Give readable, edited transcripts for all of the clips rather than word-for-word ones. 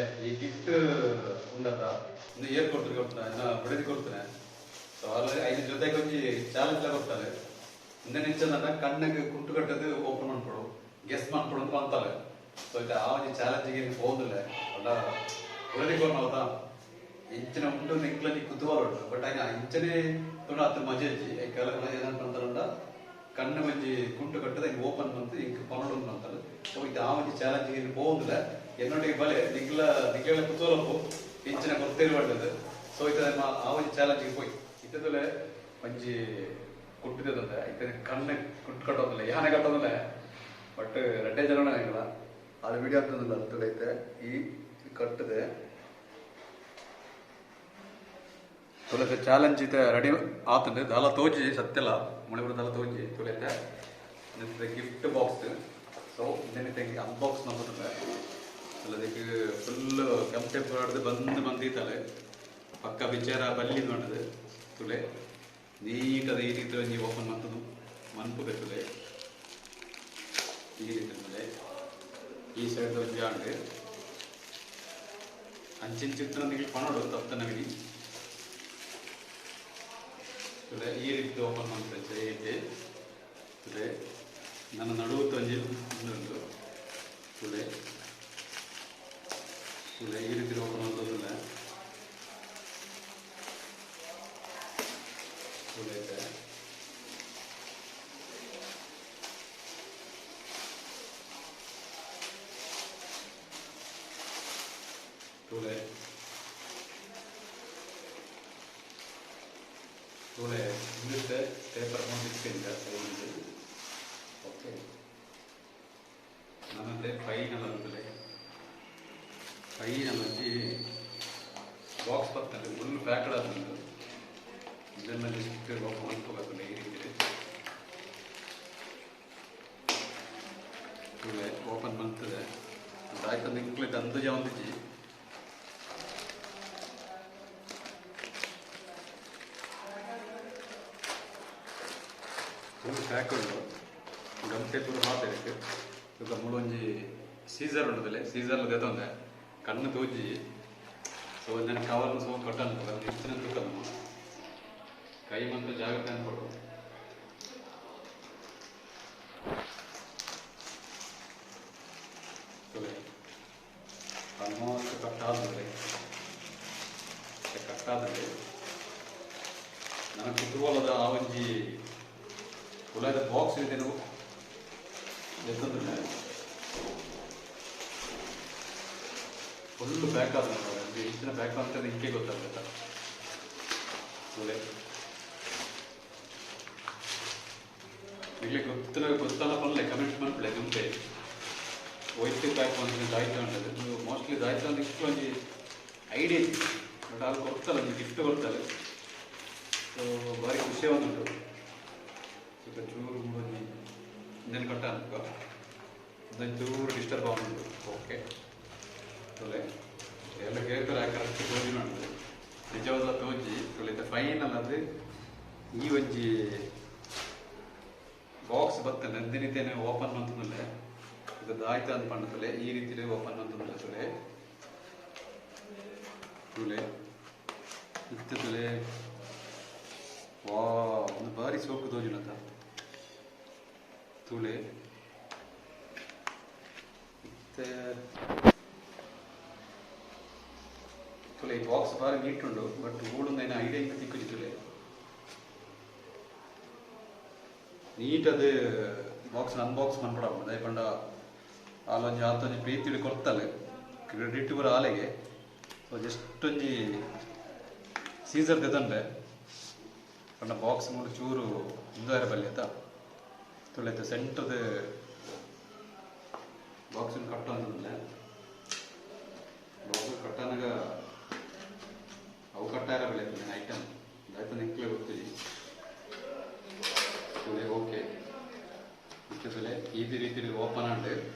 ಅಲ್ಲೇ ಈ ಗಿಫ್ಟ್ ಉಂಡತ ಇಂದು ಏರ್ ಕೊಡ್ತಾರೆ ಕೊಡ್ತಾನೆ ಇನ್ನ ಬಿಡದಿ ಕೊಡ್ತಾನೆ. ಸೊ ಅಲ್ಲಿ ಐದು ಜೊತೆಗೆ ಒಂಜಿ ಚಾಲೆಂಜ್ ಲ ಕೊಡ್ತಾರೆ. ಇಂದ ನಿಂಚಂದ ಕಣ್ಣಿಗೆ ಕುಂಟು ಕಟ್ಟದು ಓಪನ್ ಮಾಡ್ಕೊಡು, ಗೆಸ್ ಮಾಡ್ಕೊಡು ಅಂತ ಅಂತಾರೆ. ಸೊ ಇದು ಆ ಒಂಜಿ ಚಾಲೆಂಜಿಗೆ ಹೋದಿಲ್ಲ ಅಲ್ಲ ಬಿಡದಿ ಕೊಡ್ನವತಾ ಇಂಚಿನ ಉಂಟು ನಿಕ್ಲನಿ ಕುತೂಹಲ ಉಂಟು. ಬಟ್ ಆಯ್ನ ಇಂಚನೆ ತುಣ ಅತ್ ಮಜೆ ಇಜ್ಜಿ. ಐಕೆಲ್ಲ ಏನಂತ ಕಣ್ಣು ಒಂಜಿ ಕುಂಟು ಕಟ್ಟದ ಹಿಂಗೆ ಓಪನ್ ಬಂತು ಹಿಂಗೆ ಪನ್ನೊಂದು ಅಂತಾರೆ. ಸೊ ಇದು ಆ ಒಂಜಿ ಚಾಲೆಂಜಿಗೆ ಪೋಂದಿಲ್ಲ. ಎನ್ನೊಟ್ಟಿಗೆ ಬಲೆ ನಿಗ್ಲ ನಿಗ್ಲೆಲ್ಲ ಕುತೂಹಲ ಪೋ ಇಂಚಿನ ಗೊತ್ತಿರುವಂಟದ್ದು. ಸೊ ಇದು ನಮ್ಮ ಆ ಒಂಜಿ ಚಾಲೆಂಜಿಗೆ ಪೋಯಿ ಇತ್ತದಲೆ ಒಂಜಿ ಕುಟ್ಟಿದಂತೆ ಇತ್ತ ಕಣ್ಣು ಕುಂಟು ಕಟ್ಟೋದಿಲ್ಲ, ಯಾನೆ ಕಟ್ಟೋದಿಲ್ಲ. ಬಟ್ ರಡ್ಡೆ ಜನ ಎಂಗಳ ಅದು ವಿಡಿಯೋ ಅಂತಂದಿಲ್ಲ ಅಂತೈತೆ. ಈ ಕಟ್ಟದೆ ತುಲತೆ ಚಾಲೆಂಜ್ ಇತ್ತೆ ರೆಡಿ ಆತಂಡು ದಾಲ ತೋಜಿ ಸತ್ಯಲ ಮುಳಿಬುರ ದಾಲ ತೋಜಿ ತುಲತೆ ಗಿಫ್ಟ್ ಬಾಕ್ಸ್. ಸೊ ಇಂದೆನಿತೆ ಅನ್ಬಾಕ್ಸ್ ಮಂತುಂಡೆ. ತುಲದಕ್ಕೆ ಫುಲ್ ಗಮ್ ಟೇಪ್ ಹೊಡೆದು ಬಂದು ಬಂದಿತ್ತಲೆ ಪಕ್ಕ ವಿಚಾರ ಬಲ್ಲಿ ನೋಡದು. ತುಲೆ ನೀಟ್ ಅದು ಈ ರೀತಿ ಒಂಜಿ ಓಪನ್ ಮಂತದು ಮನ್ಪುಗೆ ತುಲೆ ಈ ರೀತಿ ಮೇಲೆ ಈ ಸೈಡ್ ಒಂಜಿ ಆಂಡ್ ಅಂಚಿನ ಚಿತ್ರ ನಿಗೆ ಪನೋಡು ತಪ್ತನ ಮಿನಿ. ತುಲೆ ಈ ರೀತಿ ಓಪನ್ ಮಾಡ್ತಾರೆ ಈ ರೀತಿ. ತುಲೆ ನನ್ನ ನಡುವು ಒಂಜಿ ಉಂಟು. ತುಲೆ ತುಲೆ ಈ ರೀತಿ ಓಪನ್ ಮಾಡ್ತದಿಲ್ಲ. ತುಲೆ ಐತೆ. ತುಲೆ ತುಲೆ ಇಂದಿತ್ತೆ ಪೇಪರ್ ಕೊಂಡು ಸೈಡ್. ಓಕೆ, ನನ್ನದೇ ಫೈನಲ್ ಅಂತಲೇ ಫೈನಲ್ ಒಂಜಿ ಬಾಕ್ಸ್ ಬರ್ತದೆ, ಫುಲ್ ಪ್ಯಾಕ್ಡ್ ಆತುಂಡು. ಇದೆಲ್ಲ ಜಸ್ಟ್ ಓಪನ್ ಮನ್ಪುಗತ್ತುಂಡು ಈ ರೀತಿ. ತುಲೆ ಓಪನ್ ಮಂತದೆ ದಾಯ್ತ ನಿಂಕ್ಲೆ ಅಂದಾಜ ಒಂದಿಜ್ಜಿ. ಫುಲ್ ಪ್ಯಾಕ್ ಉಂಟು, ಗಮ್ ಟೇಪ್ ಪೂರ ಮಾತ ಇருக்கு. ಬೊಕ ಮೂಲು ಒಂಜಿ ಸೀಸರ್ ಉಂಡುದಲೆ ಸೀಸರ್ ದೆತೊಂದೆ ಕಣ್ಣು ತೋಜಿ. ಸೊ ಒಂಜೆನ ಕವರ್ನ ಸೋ ಕಟ್ ಅನ್ಪುಗ ಇತ್ತಿನ ತೂಕದ ಕೈ ಮಂತ ಜಾಗ್ರತೆ ಅನ್ಪೊಡು. ತುಲೆ ಆಲ್ಮೋಸ್ಟ್ ಕಟ್ ಆದ್ಮೇಲೆ ಕಟ್ ಆದ್ರೆ ನನ್ನ ಕುತೂಹಲದ ಆ ಒಂಜಿ ಉಲಾದ ಬಾಕ್ಸ್ ಇದೆ ಎತ್ತಂದ್ರೆ ಫುಲ್ ಪ್ಯಾಕ್ ಆದ ಇಂಚಿನ ಪ್ಯಾಕ್ ಅಂತ ಇಂಕೆ ಗೊತ್ತಾಗ್ತದೆ. ತುಲೆ ನಿಮಗೆ ಗೊತ್ತಿಲ್ಲ ಗೊತ್ತಲ್ಲ ಪನ್ಲೆ ಕಮೆಂಟ್ ಮನ್ಪುಲೆ ಗುಂಪೆ ಒಯ್ತು ಪ್ಯಾಕ್ ಬಂದ್ರೆ ದಾಯ್ತ ಉಂಟು. ಮೋಸ್ಟ್ಲಿ ದಾಯ್ತ ಅಂದ್ರೆ ಇಷ್ಟು ಒಂಜಿ ಐಡಿಯಾ ಇತ್ತು. ಬಟ್ ಅಲ್ಲಿ ಕೊಡ್ತಲ್ಲ ಒಂಜಿ ಗಿಫ್ಟ್ ಕೊಡ್ತಾರೆ. ಸೊ ಭಾರಿ ಖುಷಿ ಉಂಟು. ಸ್ವಲ್ಪ ಚೂರು ಒಂಜಿ ಇಂದೆನ್ ಕಟ್ಟ ಅನ್ಕೋ ಒಂದೊಂದು ಚೂರು ಡಿಸ್ಟರ್ಬ್ ಆಗುಂಟು. ಓಕೆ, ತುಲೆ ಎಲ್ಲ ಕೇಳ್ತಾರೆ ಕರೆಕ್ಟ್ ತೋಜಿ ನೋಡಿದ್ರೆ ನಿಜವಾದ ತೋಜಿ. ತುಲೆ ಫೈನಲ್ ಅದು ಈ ಒಂಜಿ ಬಾಕ್ಸ್ ಬತ್ತ ನಂದಿನಿತೇನೆ ಓಪನ್ ಮಂತುಂದುಲ್ಲೆ. ಇದು ದಾಯ್ತ ಅಂದ್ ಪಂಡ ತುಲೆ ಈ ರೀತಿಲಿ ಓಪನ್ ಮಂತುಂದುಲ್ಲೆ. ತುಲೆ ತುಲೆ ಇತ್ತೆ ತುಲೆ ವಾ ಒಂದು ಬಾರಿ ಸೋಕು ತೋಜುನತ. ತುಲೆ ಇತ್ತೆ ತುಲೆ ಈ ಬಾಕ್ಸ್ ಬಾರಿ ನೀಟ್ ಉಂಡು. ಬಟ್ ಓಡುಂದೈನ ಐಡಿಯಾ ಇಂಕ ತಿಕ್ಕುಜಿ. ತುಲೆ ನೀಟ್ ಅದು ಬಾಕ್ಸ್ ಅನ್ಬಾಕ್ಸ್ ಮನ್ಪಡ ದಾಯ ಪಂಡ ಆಲೊಂಜಿ ಆತೊಂಜಿ ಪ್ರೀತಿಡ್ ಕೊರ್ತಲೆ ಕ್ರೆಡಿಟ್ ಪೂರ ಆಲೆಗೆ. ಸೊ ಜಸ್ಟ್ ಒಂಜಿ ಸೀಸರ್ ದೆತೊಂಡೆ ಪಂಡ ಬಾಕ್ಸ್ ಮೂಲು ಚೂರು ಇಂದುವರೆ ಬಲ್ಲಿ ಆತ. ತುಲೆ ಸೆಂಟ್ರದ ಬಾಕ್ಸ್ ಕಟ್ ಅಂತಂದ್ರೆ ಬಾಕ್ಸ್ ಕಟ್ಟನಾಗ ಅವು ಕಟ್ಟಾರ ಬೆಲೆ ಐಟಮ್ ದಾಯ್ತ ನಿಕ್ಲೆ ಗೊತ್ತಿಜಿ. ತುಲೆ ಓಕೆ ಇತ್ತೆ ತುಲೆ ಈ ರೀತಿ ಓಪನ್ ಆಂಡ್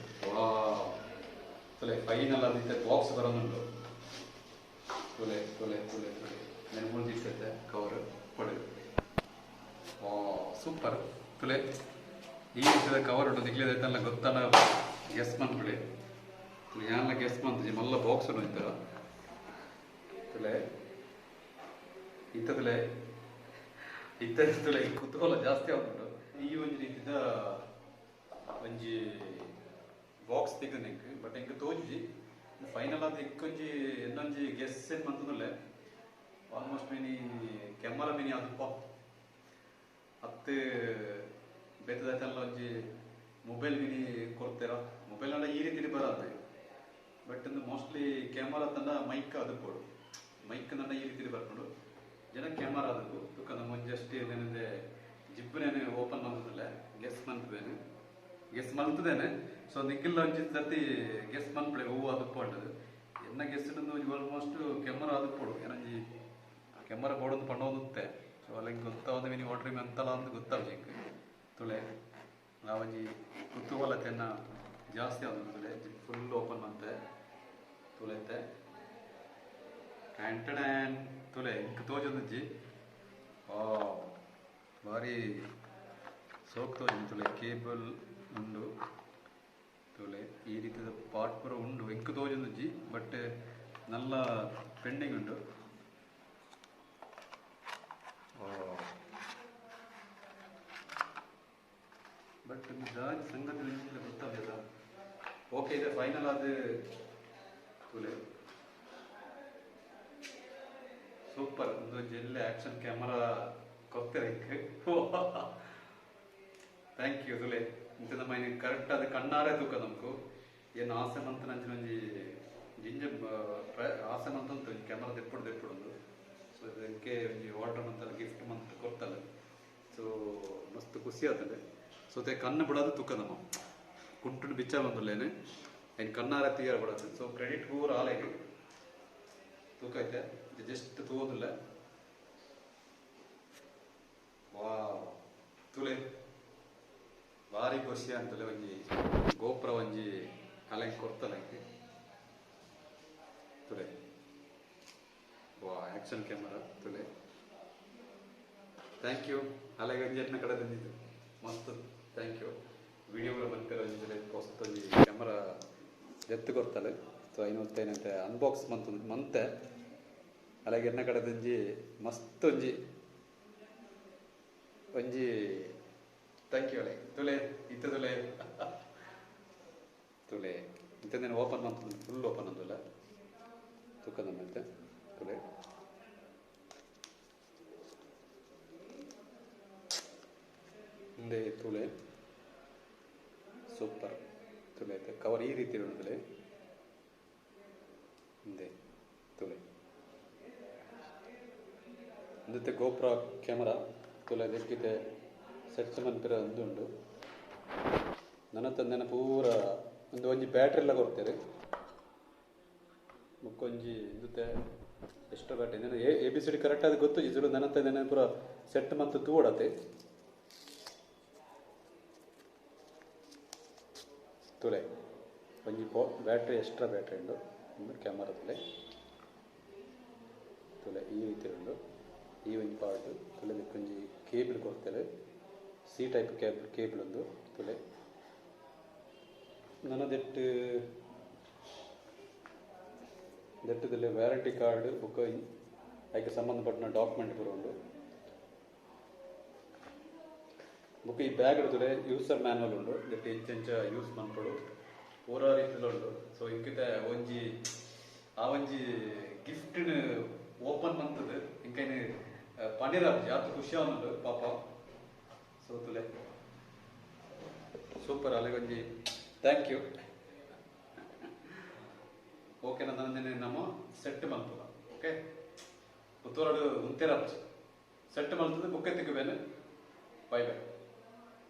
ವಾ ತುಲೆ ಫೈನಲ್ ಅದು ಬಾಕ್ಸ್ ಬರೋದುಂಟು. ತುಲೆ ತುಲೆ ತುಲೆ ತುಲೆ నేను ಮೂರು ಕವರ್ ಪಡೆ ವಾ ಸೂಪರ್. ತುಲೆ ಈ ರೀತಿಯ ಕವರ್ ಉಂಟು ನಿಕ್ಲೆ ದೈತಲ್ಲ ಗೊತ್ತನ ಗೆಸ್ ಮನ್ಪುಲೆ. ತುಲೆ ಯಾನ್ಲ ಗೆಸ್ ಮಂತುಜಿ ಮಲ್ಲ ಬಾಕ್ಸ್ ಉಂಡು ಇತ್ತರ ತುಲೆ ಇತ್ತದಲೆ ಇತ್ತಲೆ ಕುತೂಹಲ ಜಾಸ್ತಿ ಆಪುಂಡು ಈ ಒಂಜಿ ರೀತಿದ ಒಂಜಿ ಬಾಕ್ಸ್ ತಿಕ್ಕುಂಡು ಎಂಕ್ ಬಟ್ ಎಂಕ್ ತೋಜುಜಿ ಫೈನಲ್ ಆದ್ ಎಂಕೊಂಜಿ ಎನ್ನೊಂಜಿ ಗೆಸ್ ಏನ್ ಮಂತುಂದುಲ್ಲೆ ಆಲ್ಮೋಸ್ಟ್ ಮಿನಿ ಕ್ಯಾಮರಾ ಮಿನಿ ಅದುಪ್ಪ ಅತ್ತು ಬೇತದಾಯ್ತಲ್ಲ ಒಂಜಿ ಮೊಬೈಲ್ ಮಿನಿ ಕೊರ್ತೆರ ಮೊಬೈಲ್ ಅಂಡ ಈ ರೀತಿ ಬರತ್ತೆ ಬಟ್ ಇಂದು ಮೋಸ್ಟ್ಲಿ ಕ್ಯಾಮರಾ ತಂಡ ಮೈಕ್ ಅದು ಮೈಕ್ ತಂಡ ಈ ರೀತಿ ಬರ್ಕೊಂಡು ಜನ ಕ್ಯಾಮರಾ ಅದಕ್ಕೂ ತುಕ್ಕ ನಮ್ಮ ಜಸ್ಟ್ ಏನೇನಿದೆ ಜಿಬ್ಬನೇನು ಓಪನ್ ಮಂತದಲ್ಲ ಗೆಸ್ ಮಂತದೇನು ಗೆಸ್ ಮಂತದೇನೆ ಸೊ ನಿಕ್ಕಿಲ್ಲ ಒಂಜಿ ಸರ್ತಿ ಗೆಸ್ ಮನ್ಪಳೆ ಹೂವು ಅದು ಪಂಡದು ಎನ್ನ ಗೆಸ್ ಆಲ್ಮೋಸ್ಟ್ ಕ್ಯಾಮರಾ ಅದು ಪೋಡು ಏನಂಜಿ ಕ್ಯಾಮರಾ ಬೋರ್ಡ್ ಒಂದು ಪಂಡೋದುತ್ತೆ ಸೊ ಅಲ್ಲಿ ಗೊತ್ತಾವದ ಮಿನಿ ಆರ್ಡ್ರ್ ಅಂತಲ್ಲ ಅಂತ ಗೊತ್ತಾವ ಎಂಕ್ ತುಳೆ ನಾವೊಂಜಿ ಕುತೂಹಲತೆಯನ್ನ ಜಾಸ್ತಿ ಆದ ತುಳೆ ಫುಲ್ ಓಪನ್ ಮಂತೆ ತುಳೆತ್ತೆ ಟ್ಯಾಂಟಡ್ಯಾನ್ ತುಲೆ ಇಂಕ್ ತೋಜೊಂದುಜ್ಜಿ ಭಾರಿ ಸೋಕ್ ತೋಜುಂಡು ತುಲೆ ಕೇಬಲ್ ಉಂಡು ತುಲೆ ಈ ರೀತಿದ ಪಾಟ್ ಪೂರ ಉಂಡು ಎಂಕ್ ತೋಜೊಂದುಜ್ಜಿ ಬಟ್ ನಲ್ಲ ಪೆಂಡಿಂಗ್ ಉಂಡು ಬಟ್ ದಾನಿ ಸಂಗತಿ ಒಂಜಿಲ ಗೊತ್ತಾಗಲ್ಲ ಓಕೆ ಇದೆ ಫೈನಲ್ ಆದ ತುಲೆ ಸೂಪರ್ ಒಂದು ಜೆಲ್ಲೆ ಆಕ್ಷನ್ ಕ್ಯಾಮರಾ ಕೊರ್ತೆರ್ ಎಂಕ್ thank you ತುಲೆ ಇಂತ ನಮ್ಮ ಕರೆಕ್ಟ್ ಅದು ಕಣ್ಣಾರೆ ತೂಕ ನಮಕು ಏನು ಆಸೆ ಮಂತನ ಅಂಚಿನ ಒಂಜಿ ಜಿಂಜ ಆಸೆ ಮಂತಂತ ಒಂಜಿ ಕ್ಯಾಮರಾ ದೆಪ್ಪುಡು ದೆಪ್ಪುಡು ಸೊ ಇದಕ್ಕೆ ಒಂಜಿ ಆರ್ಡರ್ ಮಂತಲ್ಲ ಗಿಫ್ಟ್ ಮಂತ್ ಕೊರ್ತಲ್ಲ ಸೊ ಮಸ್ತ್ ಖುಷಿ ಆತಂಡೆ ಸೊ ते ಕಣ್ಣು ಬಿಡೋದು ತುಕ್ಕ ನಮ್ಮ ಕುಂಟುಡು ಬಿಚ್ಚ ಬಂದುಲ್ಲೇನೆ ಐನ್ ಕಣ್ಣಾರೆ ತೀರ ಬಿಡತ್ತೆ ಸೊ ಕ್ರೆಡಿಟ್ ಪೂರ ಆಲೆಗ್ ತೂಕ ಐತೆ ಜಸ್ಟ್ ತೂವೊಂದುಲ್ಲ ವಾವ್ ತುಲೆ ಭಾರಿ ಖುಷಿ ಅಂತಲೆ ಒಂಜಿ ಗೋಪುರ ಒಂಜಿ ಅಲೆಗ್ ಕೊರ್ತಲೆ ತುಲೆ ವಾ ಆಕ್ಷನ್ ಕ್ಯಾಮರಾ ತುಲೆ thank you ಅಲೆಗ್ ಒಂಜಿ ಎನ್ನ ಕಡೆ ತಂದಿದ್ದು ಮಸ್ತ್ thank you video ಬಂದ್ಕರ ಒಂಜಿ ಪೊಸ್ತ್ ಒಂಜಿ ಕ್ಯಾಮರಾ ಎತ್ತು ಕೊರ್ತಾಳೆ ಸೊ ಐನೂತ್ತೈನಂತೆ ಅನ್ಬಾಕ್ಸ್ ಮಂತ್ ಮಂತೆ ಅಲೆಗ್ ಎನ್ನ ಕಡೆ ಒಂಜಿ ಮಸ್ತ್ ಒಂಜಿ ಒಂಜಿ thank you ಅಲೆ ತುಲೆ ಇತ್ತ ತುಲೆ ತುಲೆ ಇಂತದೇನು ಓಪನ್ ಮಂತ್ ಫುಲ್ ಓಪನ್ ಅಂದುಲ್ಲ ತುಕ್ಕ ನಮ್ಮಂತೆ ತುಲೆ ಹಿಂದೆ ತುಲೆ ಸೂಪರ್ ತುಲೆ ಐತೆ ಕವರ್ ಈ ರೀತಿ ತುಲೆ ಹಿಂದೆ ತುಲೆ ಇಂದತೆ ಗೋಪ್ರ ಕ್ಯಾಮರಾ ತುಲೆ ದೆಕ್ಕಿತೆ ಸೆಟ್ಸ್ ಮನ್ಪಿರ ಒಂದು ಉಂಡು ನನ್ನ ತಂದೆನ ಪೂರ ಒಂದು ಒಂಜಿ ಬ್ಯಾಟ್ರಿ ಎಲ್ಲ ಕೊಡ್ತೇವೆ ಮುಕ್ಕೊಂಜಿ ಇಂದುತ್ತೆ ಎಷ್ಟೋ battery A B C D correct ಆದ ಗೊತ್ತು ಇದ್ರು ನನ್ನ ತಂದೆನ ಪೂರ ಸೆಟ್ ಮಂತ್ ತೂಡತ್ತೆ ತುಲೆ ಒಂಜಿ ಬ್ಯಾಟ್ರಿ ಎಕ್ಸ್ಟ್ರಾ ಬ್ಯಾಟ್ರಿ ಉಂಡು ಒಂದು ಕ್ಯಾಮರಾ ತುಲೆ ತುಲೆ ಈ ರೀತಿ ಉಂಡು ಈ ಒಂಜಿ ಪಾರ್ಟ್ ತುಲೆ ಒಂಜಿ ಕೇಬಲ್ ಕೊಡ್ತೇವೆ ಸಿ ಟೈಪ್ ಕೇಬಲ್ ಕೇಬಲ್ ಒಂದು ತುಲೆ ನನ್ನದೆಟ್ಟು ದೆಟ್ಟದಲ್ಲಿ ವ್ಯಾರಂಟಿ ಕಾರ್ಡ್ ಬುಕ್ ಅದಕ್ಕೆ ಸಂಬಂಧಪಟ್ಟ ಡಾಕ್ಯುಮೆಂಟ್ ಪೂರ ಉಂಡು ಬುಕ್ ಈ ಬ್ಯಾಗ್ ಇಡ್ತದೆ ಯೂಸರ್ ಮ್ಯಾನ್ಯಲ್ ಉಂಡು ದೆಟ್ಟು ಇಂಚ ಯೂಸ್ ಮನ್ಪೊಡು ಪೂರ ರೀತಿಲ ಉಂಡು ಸೊ ಇಂಕಿತ ಒಂಜಿ ಆ ಒಂಜಿ ಗಿಫ್ಟ್ ಓಪನ್ ಮಂತದ ಇಂಕೈನ್ ಪನೀರ್ ಆತು ಖುಷಿ ಆವೊಂದುಂಡು ಪಾಪ ಸೊ ತುಲೆ ಸೂಪರ್ ಅಲೆಗ್ ಒಂಜಿ thank you okay ನನ್ನ ನಮ್ಮ ಸೆಟ್ ಮಲ್ಪುಗ ಓಕೆ ಪುತ್ತೂರಡು ಉಂತೇರ ಸೆಟ್ ಮಲ್ತದ ಬುಕ್ಕೆ ತಿಕ್ಕಬೇನೆ. Bye bye.